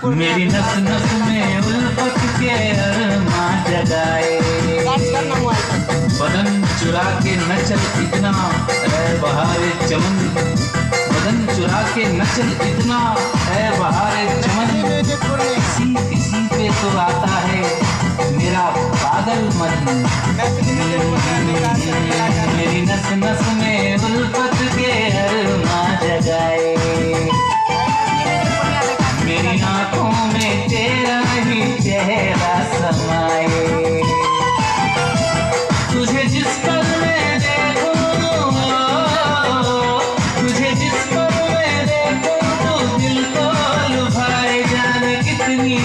पूर्णिया। मेरी नस नस में उल्फत के अरमां जगाए। सर्च करना मोबाइल पर। बदन चुरा के नचल इतना ऐ बहारे चमन, बदन चुरा के नचल इतना ऐ बहारे चमन, मैथिली म्यूजिक पूर्णिया। किसी किसी पे तो आता है मेरा पागल मन। मैथिली म्यूजिक पूर्णिया विकास कलाकार। मेरी नस नस में उल्फत के अरमां जगाए। मैथिली म्यूजिक पूर्णिया विकास मेरी कलाकार। आंखों में तेरा ही चेहरा समाए। तुझे जिस पल मैं देखूं, तुझे जिस पल मैं देखूं, तो दिल को लुभाए, जाने कितनी